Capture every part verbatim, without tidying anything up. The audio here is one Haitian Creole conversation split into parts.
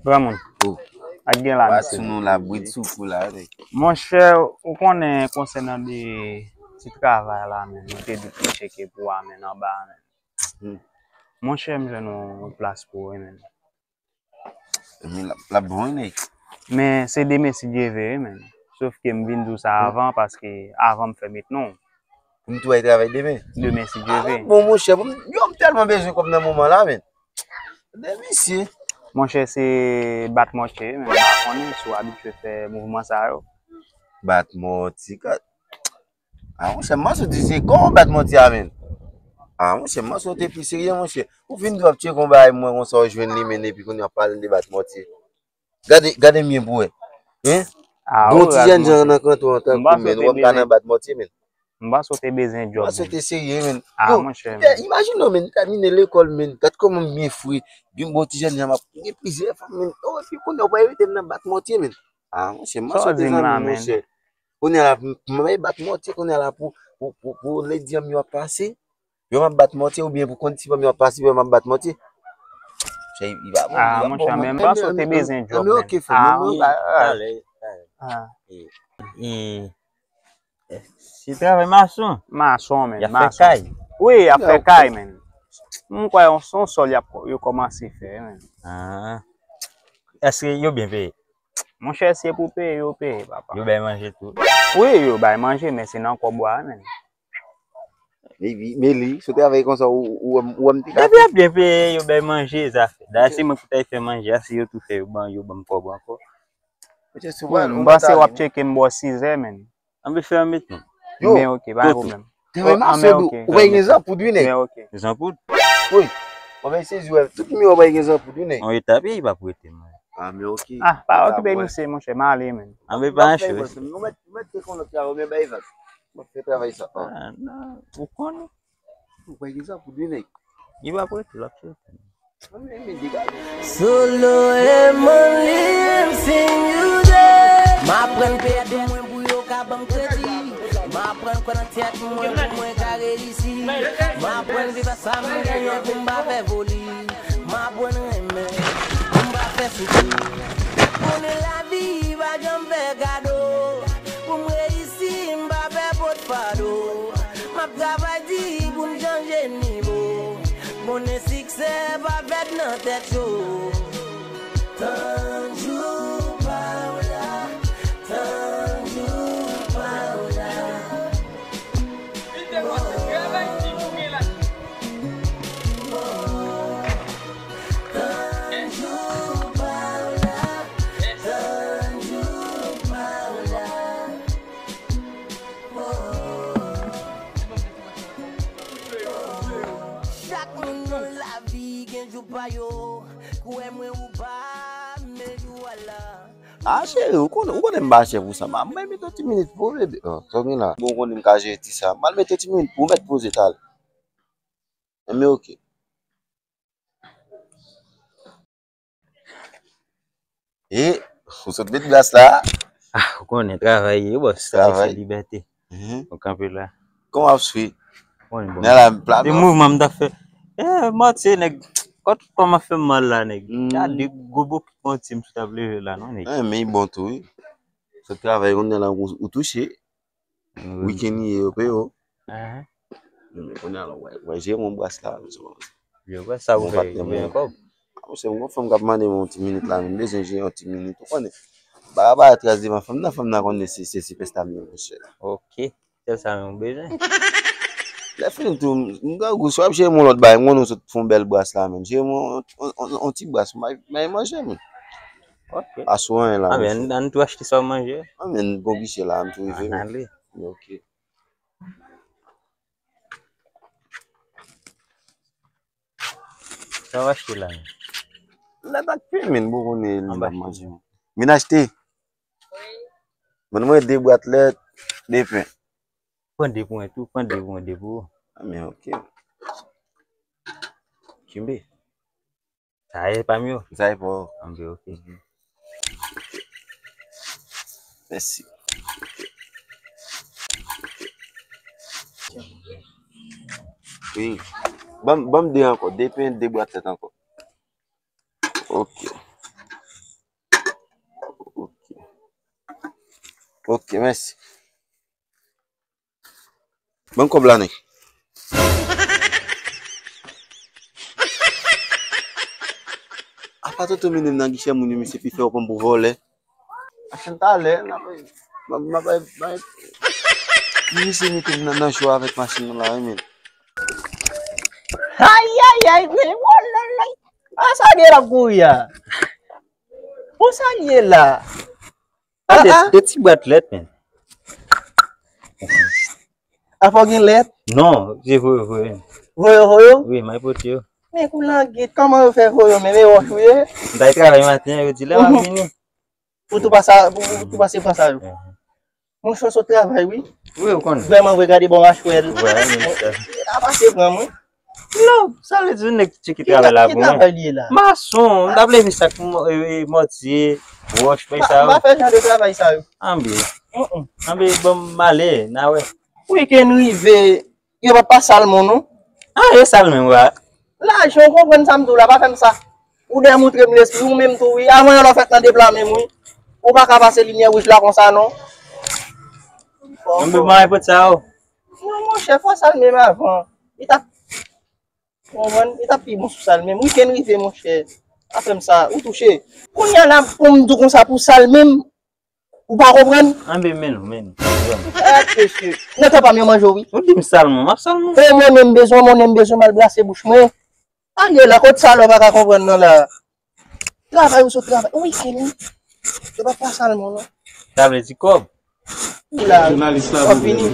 Granmoun. Oh. Ak gen la, pa mesye. Sou nou la, bwid sou kou la, nèg. Monchè, ou konnen konsènan de ti travay la, men, nou te di pou tcheke pou a, men, anba, men. Hmm. Monchè, m jwenn yon plas pou ou, men. Men l ap, l ap bon, wi, nèg. Men se demen si Dye ve, wi, men. Sof ke m vin di w sa avan, paske avan m fè met non. Pou m tou al travay demen? Demen si Dye ve. Ah, bon, monchè, bon, yo, m tèlman bezwen kòb nan moman la, men. De misye. Monchè, se bat mòtye, men m pa konnen si w abitye fè mouvman sa yo. Bat mòtye, ka- Ah, monchè, m panse w te serye. Kòman w bat mòtye a, men? Ah, monchè, m panse w te pi serye, monchè. Ou fin di w ap tcheke yon bagay mwen konsa, w jwenn li, men epi kounye a w ap pale m de bat mòtye. Gade, gade m byen pou w wè. Hein? Ah, bon, ti jènjan nan kanton an tankou m, men, w ap ka nan bat mòtye, men. M panse w te bezwen djòb, men. M panse w te serye, men. Ah, monchè, men. Imajine w, men, m tamine lekòl, men. Gad kòman m byen fre. Byen bon ti jènjan, m ap gen plizyè fanm, men. Oh, epi kounye a w pral rete m nan bat mòtye, men. Ah, monchè, m panse w te zanmi m, monchè. Kounye a la, m, m ap bat mòtye, kounye a la pou, pou, pou, pou lady an m yo ap pase. Yo m ap bat mòtye oubyen pou kondisip an m yo ap pase, yo m ap bat mòtye. Monchè, li pa bon, li pa bon, monchè, men m panse w te bezwen djòb, men. Ah, ok, frè, men, men, ah, ah. Se travay mason. Mason, men, mason. Y ap fè kay. Wi, y ap fè kay, men. M kwè se yon sòl y ap, yo kòmanse fè, men. Ah. Èske yo byen peye? Monchè, si se pou peye, yo peye, papa. Yo bay manje tou? Wi, yo bay manje, men se nan kòb ou a, men. Men li, sou travay konsa, ou, ou, ou, ou wè m te ka fè. Depi y ap byen peye, yo bay manje, zafè. Dayè, se mwen ki t al fè manje a, si yo tou fè, yo ban, yo ban m kòb ankò. M panse w ap tcheke m bò sizè, men. Ann fè yon met non. Men ok, pa gen pwoblèm. Travay mason, ou pa gen zanpoud, wi, nèg. Men ok. Zanpoud? Wi. Ou pa sezi, wè. Tout miwa ou pa gen zanpoud, wi, nèg. On eta peye pa prete, mwen. Ah, men ok. Ah, pa okipe misye, monchè, m ale, men. Ann pa anche, wi. Ou mèt, ou mèt te konn lòt travay, men bay vag. M ap fè travay sa. Ah, non, ou konnen. Ou pa gen zanpoud, wi, nèg. Li pa prete, l ap fè. Solo M only, I'm seeing you there. M aprann pèdi mwen pou yo ka ban m kredi. M aprann kwè nan tèt mwen pou mwen ka reyisi. M aprann viv ak sa m genyen pou m pa fè foli. M aprann renmen pou m pa fè soufri. Konnen lavi pa janm fè kado. Pou m reyisi, m pa fè pot fado. M ap travay di pou m chanje nivo. Konnen siksè pa fèt nan tèt cho. Tann jou pa w la, tann jou pa w la. Tann jou pa w la, tann jou pa w la. Chak moun nan lavi gen jou pa yo. Kwè mwen ou pa, men jou a la. Ah, cheri, ou konnen, ou konnen m pa chè pou sa. Mwen mete yon ti minit pou ou, bebe. Oh, sa w gen la? Bon, ou konnen m ka jere ti sa. Mwen mete yon ti minit pou ou, mèt poze talè. Enben, ok. E, ou sot met glas la? Ah, ou konnen travay ye, bòs. Travay se libète. Mhm. Ou kanpe la. Kòman w ap swi? Ou konnen bon. Nè la, m pla. De mouvman m ta fè. Eh, Matye, nèg. Kòt kòman fè m mal la, nèg. Hmm. Gade gwo bokit Matye m sot ap leve la, non, nèg. Eh, men bon tou, wi. Sot travay, konnen la, ou, ou touche. Wikenn ye, yo peye w. Ahn. Men kounye a la, w wè, w wè, jere yon bras la. Yo wè sa ou fè, ou gen kòb. Monchè, m gon fanm k ap mande mwen yon ti minit la, m bezwen jere yon ti minit, ou konnen. Ba, ba, tras devan fanm nan, fanm nan konnen se, se sipèsta m ye, monchè. Ok, sèl sa menm ou bezwen. Lè fini tou, m, m grangou, si w ap jere m yon lòt bagay, m konnen w sot fè yon bèl bras la, menm. Jere m yon, yon, yon, yon ti bras, m bay, bay manje, menm. Ok. Pa sou anyen la, monchè. Anben, ann tou achte sa w manje. Anben, gon giche la, m tou rive, men. Ann ale. Ok. Sa w achte la, menm? Lèt ak pen, menm, bon, konnen li m ap manje, menm. Vin achte. Wi. Ban mwen de bwat lèt, de pen. Pran de pou mwen tou, pran de pou mwen, de pou ou. Anben, ok. Kenbe. Sa e pa m yo? Sa e pa w. Anben, ok. Mhm. Mèsi. Wi. Ban m, ban m de ankò. De pen, de bwat lèt ankò. Ok. Ok, mèsi. Ban m kòb la, nèg. Apa tonton mennen m nan gichè moun yo, misye pi fè w pran m pou vòlè. Machin talè, n ap, m ap, m ap, m ap, misye mete m nan, nan cho avèk machin nan la, wi, men. Ay, ay, ay, men, oh, la, la. Ah, sa gen l ap kouri a. Bon, sa l ye la? Ah, de, ah, de ti bwat lèt, men. Apa w gen lèt? Non, se voye, voye. Voye, voye? Wi, m al pote yo. Men kou langit, kòman yo fè voye yo menm? E wòch ou ye? M t al travay maten, yo di lè m ap vini. Ou tou pase, ou, ou tou pase pran sa yo. Mhm. Monchè, w sot travay, wi. Wi, ou konnen. Vrèman vre, gade bò machwè l. Vre, men sa. Li ta pase pran mwen. Non, sa vle di nèg ki tcheke travay la pou mwen. Ki travay li ye la? Mason, m t ap leve sak mò-, e, e, mòtye, wòch, bay sa yo. M pa fè jan de travay sa yo. Anbe. Anbe, ban m ale, n a wè. Wikenn rive, yo pa pa sal moun, non? Ah, e sal menm, wa. Lajan, w konprann sa m di w la, pa fè m sa. Ou dèyè montre m lespri, ou menm tou, wi. Avan yon lò fèt nan de pla menm, wi. Ou pa ka pase limyè wouj la konsa, non. Anbe, ban m pote sa yo. Non, monchè, fò sal menm avan. Li t ap Konprann? Li t ap pi bon sou sal menm. Wikenn rive, monchè. Pa fè m sa. Ou touche. Kounye a la, pou m di w konsa pou sal menm, ou pa konprann? Anbe, men nou, men nou. Gad, mesye. Nan tan pa m yo manje w, wi. Ou di m sal mwen, m ap sal mwen. E mwen menm bezwen, mwen menm bezwen m al brase bouch mwen. Ale la, kot sal ou pa ka konprann nan la? Travay ou sot travay. Wi, fini. Yo pa pa sal mwen, non. Sa vle di kòb. Ou la, w ap vini.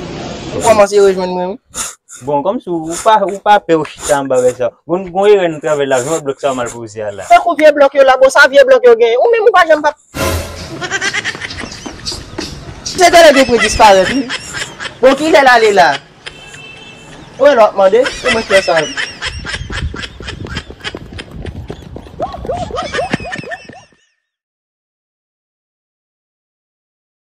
Ou kòmanse rejwenn mwen, wi. Bon, kòmsi ou pa, ou pa pè ou chita anba vè sa. Gon, gon erè nan travay la, jan blòk sa mal poze a la. Tankou vye blòk yo la, bon, sa vye blòk yo genyen. Ou menm ou pa janm pa. Se talè gen pou disparèt, wi. Bon, kilè l ale la? Ou wè lè w ap mande, se mwen k fè sa.